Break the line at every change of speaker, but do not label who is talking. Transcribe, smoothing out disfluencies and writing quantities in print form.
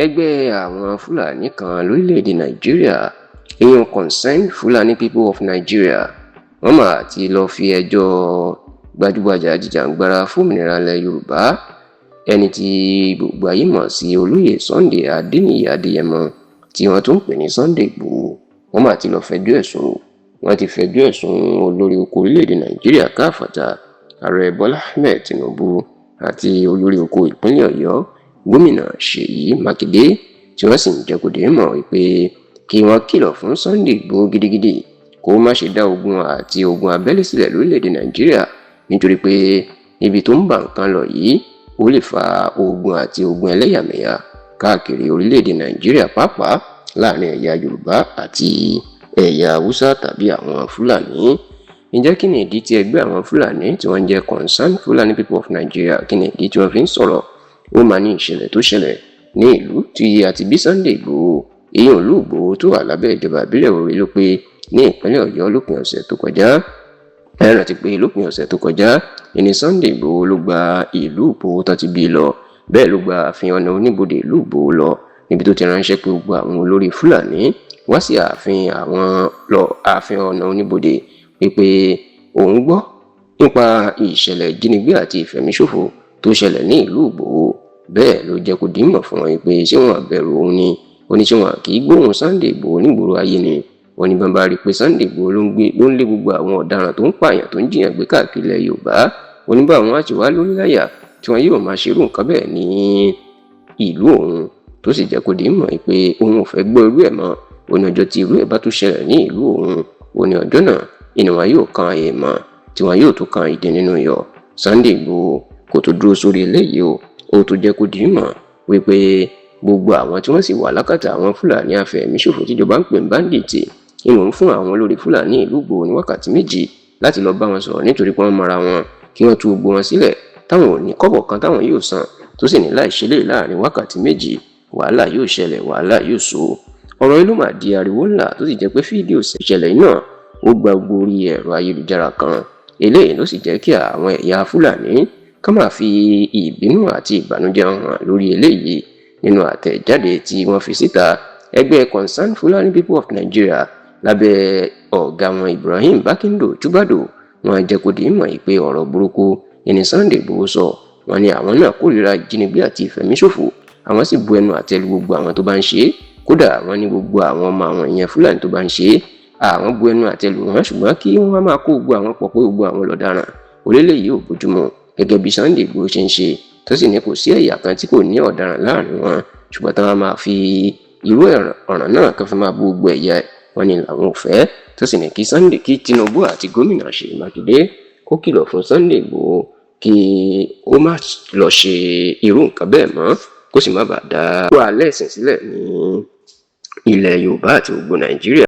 Ẹgbẹ́ àwọn Fúlàní kan lórílẹ̀‐èdè Nàìjíríà, ìyẹn Concerned Fulani People of Nigeria, wọ́n mà ti lọ́ọ́ fi ẹjọ́ gbajúgbajà ajìjàǹgbara fòmìnira ilẹ̀ Yorùbá, ẹni tí gbogbo ayé mọ̀ sí Olóyè Sunday Adéníyì Adéyẹmọ, tí wọ́n tún ń pè ní Sunday Ìgbòho, wọ́n mà ti lọ́ọ́ fẹjọ́ ẹ̀sùn. Wọ́n ti fẹjọ́ ẹ̀sùn olórí oko orílẹ̀-èdè Nàìjíríà káfàtà, Ààrẹ Bọ́lá Ahmed Tinubu, àti olórí oko ìpínlẹ̀ Ọ̀yọ́, Gómìnà Ṣèyí Mákindé, tí wọ́n sì ń jẹ́ kó di mọ̀ wípé kí wọ́n kìlọ̀ fún Sunday Ìgbòho gidigidi kó má ṣe dá ogun àti ogun abẹ́lé sílẹ̀ lórílẹ̀-èdè Nàìjíríà, nítorí pé níbi tó ń bá nǹkan lọ yìí, ó lè fa ogun àti ogun ẹlẹ́yàmẹ̀yà káàkiri orílẹ̀-èdè Nàìjíríà, pàápàá láàrin ẹ̀yà Yorùbá àti ẹ̀yà Haúsá tàbí àwọn Fúlàní. Ǹjẹ́ kí ni ìdí tí ẹgbẹ́ àwọn Fúlàní tí wọ́n ń jẹ́ Concerned Fulani People of Nigeria, kí ni ìdí tí wọ́n fi ń sọ̀rọ̀? Ó máa ní ìṣẹ̀lẹ̀ tó ṣẹlẹ̀ ní ìlú tí a ti bí Sunday Ìgbòho, ìyẹn ìlú Ìgbòho tó wà lábẹ́ ìjọba ìbílẹ̀ Orílópé ní ìpínlẹ̀ Ọ̀yọ́ lópin ọ̀sẹ̀ tó kọjá. Ẹ rántí pé lópin ọ̀sẹ̀ tó kọjá ìní Sunday Ìgbòho ló gba ìlú Ìgbòho tó ti bí lọ. Bẹ́ẹ̀ ló gba ààfin ọ̀nà oníbodè ìlú Ìgbòho lọ, níbi tó ti ránṣẹ́ pé gbogbo àwọn olórí Fúlàní wá sí ààfin àwọn lọ, ààfin ọ̀nà oníbodè, wípé òun gbọ́ nípa ìṣẹ̀lẹ̀ ìjínigbé àti ìfẹ̀míṣòfò tó ṣẹlẹ̀ ní ìlú Ìgbòho. Bẹ́ẹ̀ ló jẹ́ kó dìímọ̀ fún wọn pé ṣé wọn bẹ̀rù òun ni? Ó ní ṣé wọn kì í gbóhùn Sunday Ìgbòho nígboro ayé ni? Wọ́n ní bàbá rí i pé Sunday Ìgbòho ló ń gbé, ló ń lé gbogbo àwọn ọ̀daràn tó ń pààyàn, tó ń jiyàn gbé káàkiri ilẹ̀ Yorùbá. Oníbà wọn á ti wá lórí láyà tí wọn yóò máa ṣerú nǹkan bẹ́ẹ̀ ní ìlú òun, tó sì jẹ́ kó dìímọ̀ pé òun ò fẹ́ gbọ́ irú ẹ̀ mọ́. Ó ní ọjọ́ tí irú ẹ̀ bá tún ṣẹlẹ̀ ní ìlú òun, ó ní ọjọ́ náà inú wọn yóò kan èèmọ̀, tí wọn yóò tún kan ìdí nínú iyọ̀. Sunday Ìgbòho kò tó dúró sórí eléyìí o. Ó tún jẹ́ kó dìímọ̀ wípé gbogbo àwọn tí wọ́n sì wà lákàtà àwọn Fúlàní afẹ̀míṣòfò tíjọba ń pè ní bandit, ìlú ń fún àwọn olórí Fúlàní ìlú Ìgbòho ní wákàtí 2 láti lọ bá wọn sọ̀rọ̀, nítorí pé wọ́n mọra wọn, kí wọ́n tú gbogbo wọn sílẹ̀, táwọn ò ní kọ́bọ̀ kan táwọn yóò san. Tó sì ní láì ṣe lè láàrin wákàtí 2, wàhálà yóò ṣẹlẹ̀, wàhálà yóò so. Ọ̀rọ̀ yìí ló máa di ariwo ńlá, tó sì jẹ́ pé fídíò ìṣẹ̀lẹ̀ náà ó gba gbogbo orí ẹ̀rọ ayélujára kan. Eléyìí ló sì jẹ́ kí àwọn ẹ̀yà Fúlàní ká máa fi ìbínú àti ìbànújẹ́ hàn lórí eléyìí. Nínú àtẹ̀jáde tí wọ́n fi síta, ẹgbẹ́ Concerned Fulani People of Nigeria lábẹ́ ọ̀gá wọn Ibrahim Barkindo Chubado, wọ́n jẹ́ kó di mọ̀ pé ọ̀rọ̀ burúkú ìní Sunday Igboho sọ. Wọ́n ní àwọn náà kórìíra ìjínigbé àti ìfẹ̀míṣòfò, àwọn sì bu ẹnu àtẹ́ lu gbogbo àwọn tó bá ń ṣe é. Kódà, wọ́n ní gbogbo àwọn ọmọ àwọn ìyẹn Fúlàní tó bá ń ṣe é, àwọn bu ẹnu àtẹ́ lù wọ́n. Ṣùgbọ́n kí wọ́n máa kó gbogbo àwọn pọ̀ pé gbogbo àwọn lọ̀daràn orílẹ̀ yìí ò bójúmu gẹ́gẹ́ bí Sunday Igboho ṣe ń ṣe, tó sì ní kò sí ẹ̀yà kan tí kò ní ọ̀daràn láàrin wọn. Ṣùgbọ́n táwọn máa fi irú ọ̀ràn náà kan fi máa bú gbogbo ẹ̀yà wọn ni làwọn ò fẹ́. Tó sì ní kí Sunday, kí Tinubu àti gómìnà Ṣèyí Mákindé kó kìlọ̀ fún Sunday Igboho kí ó má lọ ṣe irú nǹkan bẹ́ẹ̀ mọ́, kó sì má bàa dá wàhálà ẹ̀sìn sílẹ̀ ní ilẹ̀ Yorùbá àti gbogbo Nàìjíríà.